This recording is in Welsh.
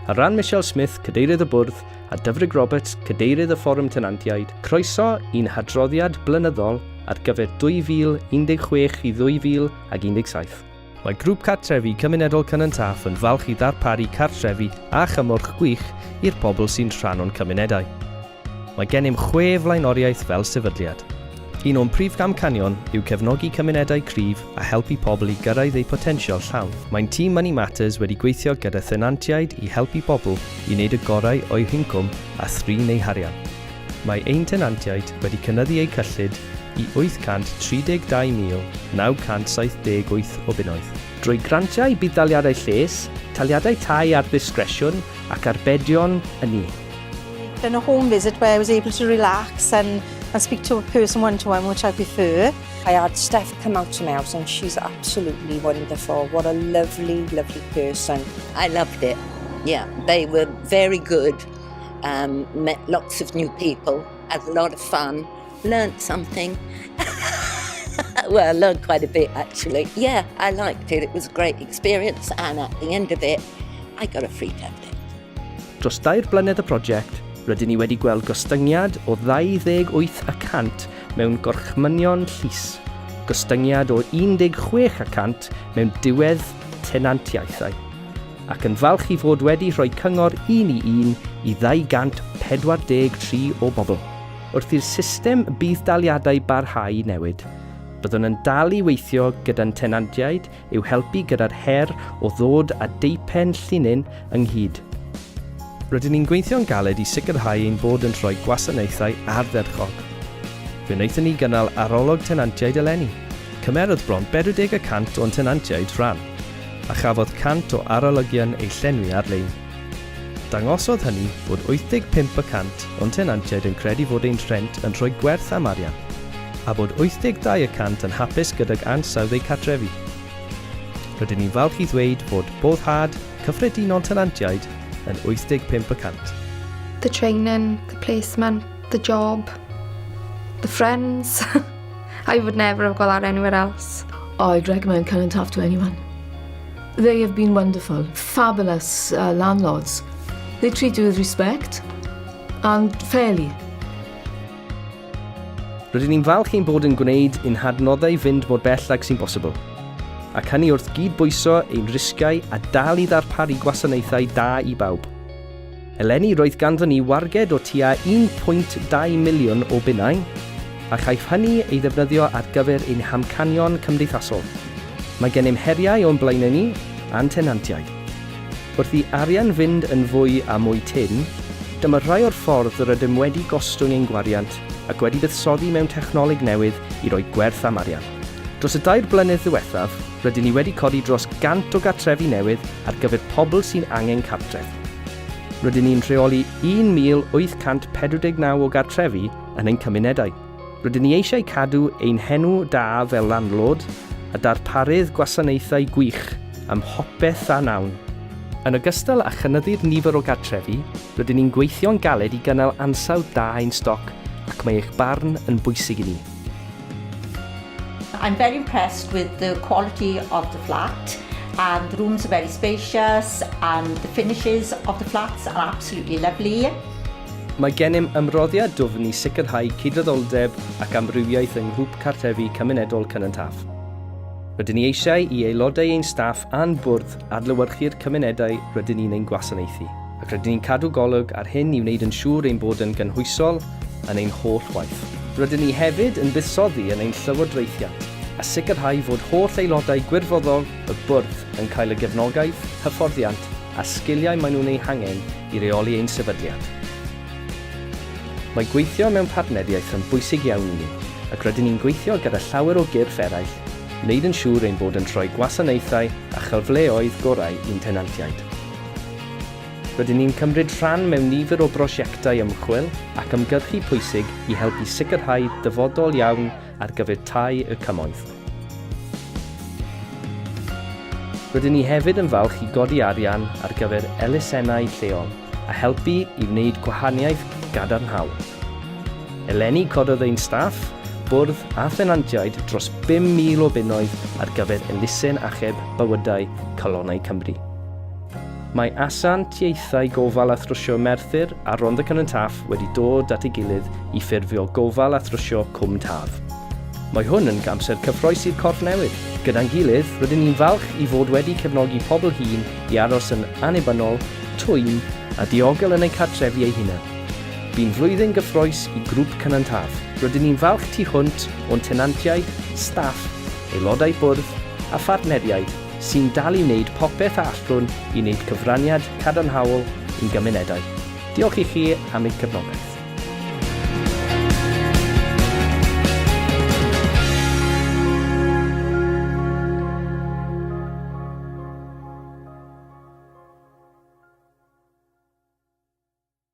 Ar ran Michelle Smith, Cadeirydd y Bwrdd, a Dyfrig Roberts, Cadeirydd y Fforwm Tenantiaid, croeso i'n hadroddiad blynyddol ar gyfer 2016 i 2017. Mae Grŵp Cartrefi Cymunedol Cynon Taf yn falch i ddarparu cartrefi a chymorth gwych i'r bobl sy'n rhan o'n cymunedau. Mae gennym chwe flaenoriaeth fel sefydliad. Un o'n prif gamcanion yw cefnogi cymunedau cryf a helpu pobl i gyrraedd eu potensial llawn. Mae'n tîm Money Matters wedi gweithio gyda thenantiaid i helpu pobl i wneud y gorau o'u hincwm a thrin eu harian. Mae ein tenantiaid wedi cynyddu eu cyllid i 832,978 o bunnoedd. Drwy grantiau budd-daliadau lles, taliadau tai ar ddisgresiwn ac arbedion ynni. Done a home visit where I was able to relax and, and speak to a person one-to-one, which I prefer. I had Steph come out to my house and she's absolutely wonderful. What a lovely, lovely person. I loved it. Yeah, they were very good. Um, met lots of new people, had a lot of fun, learnt something. well, I learned quite a bit actually. Yeah, I liked it. It was a great experience, and at the end of it, I got a free tablet. Dros dair blynedd y prosiect, rydyn ni wedi gweld gostyngiad o 28 y cant mewn gorchmynion llys, gostyngiad o 16 y cant mewn diwedd tenantiaethau, ac yn falch i fod wedi rhoi cyngor un i un i 243 o bobl. Wrth i'r system budd-daliadau barhau i newid, byddwn yn dal i weithio gyda'n tenantiaid i'w helpu gyda'r her o ddod â deupen llinyn ynghyd. Rydyn ni'n gweithio'n galed i sicrhau ein bod yn rhoi gwasanaethau ardderchog. Fe wnaethon ni gynnal arolwg tenantiaid eleni. Cymerodd bron 40 y cant o'n tenantiaid rhan, a chafodd 100 o arolygion eu llenwi ar-lein. Dangosodd hynny fod 85 y cant o'n tenantiaid yn credu fod ein rhent yn rhoi gwerth am arian, a bod 82 y cant yn hapus gydag ansawdd eu cartrefi. Rydyn ni'n falch i ddweud fod boddhad cyffredinol tenantiaid yn 85 y cant. The training, the placement, the job, the friends. I would never have got that anywhere else. I'd recommend Cynon Taf to anyone. They have been wonderful, fabulous uh, landlords. They treat you with respect and fairly. Rydyn ni'n falch ein bod yn gwneud ein hadnoddau fynd mor bell ag sy'n bosibl, ac hynny wrth gyd-bwyso ein risgiau a dal i ddarparu gwasanaethau da i bawb. Eleni roedd ganddon ni warged o tua 1.2 miliwn o bunnau, a chaiff hynny ei ddefnyddio ar gyfer ein hamcanion cymdeithasol. Mae gennym heriau o'n blaenau ni, a'n tenantiaid. Wrth i arian fynd yn fwy a mwy tynn, dyma rhai o'r ffordd yr ydym wedi gostwng ein gwariant ac wedi buddsoddi mewn technoleg newydd i roi gwerth am arian. Dros y dair blynedd ddiwethaf, rydyn ni wedi codi dros 100 o gartrefi newydd ar gyfer pobl sy'n angen cartref. Rydyn ni'n rheoli 1,849 o gartrefi yn ein cymunedau. Rydyn ni eisiau cadw ein henw da fel landlord a darparydd gwasanaethau gwych ym mhopeth a wnawn. Yn ogystal â chynyddu'r nifer o gartrefi, rydyn ni'n gweithio'n galed i gynnal ansawdd da ein stoc ac mae eich barn yn bwysig i ni. I'm very impressed with the quality of the flat and the rooms are very spacious and the finishes of the flats are absolutely lovely. Mae gennym ymroddiad dwfn i sicrhau cydraddoldeb ac amrywiaeth yng Ngrŵp Cartrefi Cymunedol Cynon Taf. Rydyn ni eisiau i aelodau ein staff a'n bwrdd adlewyrchu'r cymunedau rydyn ni'n ein gwasanaethu, ac rydyn ni'n cadw golwg ar hyn i wneud yn siŵr ein bod yn gynhwysol yn ein holl waith. Rydyn ni hefyd yn buddsoddi yn ein llywodraethiant a sicrhau fod holl aelodau gwirfoddol y bwrdd yn cael y gefnogaeth, hyfforddiant a sgiliau maen nhw'n eu hangen i reoli ein sefydliad. Mae gweithio mewn partneriaeth yn bwysig iawn i ni, ac rydyn ni'n gweithio gyda llawer o gyrff eraill i wneud yn siŵr ein bod yn rhoi gwasanaethau a chyfleoedd gorau i'n tenantiaid. Rydyn ni'n cymryd rhan mewn nifer o brosiectau ymchwil ac ymgyrchu pwysig i helpu sicrhau dyfodol iawn ar gyfer tai y Cymoedd. Rydyn ni hefyd yn falch i godi arian ar gyfer elusennau lleol a helpu i wneud gwahaniaeth gadarnhaol. Eleni cododd ein staff, bwrdd a thenantiaid dros 5,000 o bunnoedd ar gyfer elusen achub bywydau Calonnau Cymru. Mae asantiaethau gofal a thrwsio Merthyr a Rhondda Cynon Taf wedi dod at ei gilydd i ffurfio Gofal a Thrwsio Cwm Taf. Mae hwn yn amser cyffrous i'r corff newydd. Gyda'n gilydd, rydyn ni'n falch i fod wedi cefnogi pobl hŷn i aros yn annibynnol, twym a diogel yn eu cartrefi eu hunain. Bu'n flwyddyn gyffrous i Grŵp Cynon Taf. Rydyn ni'n falch tu hwnt o'n tenantiaid, staff, aelodau bwrdd a phartneriaid sy'n dal i wneud popeth a allwn i wneud cyfraniad cadarnhaol i'n gymunedau. Diolch i chi am eich cefnogaeth.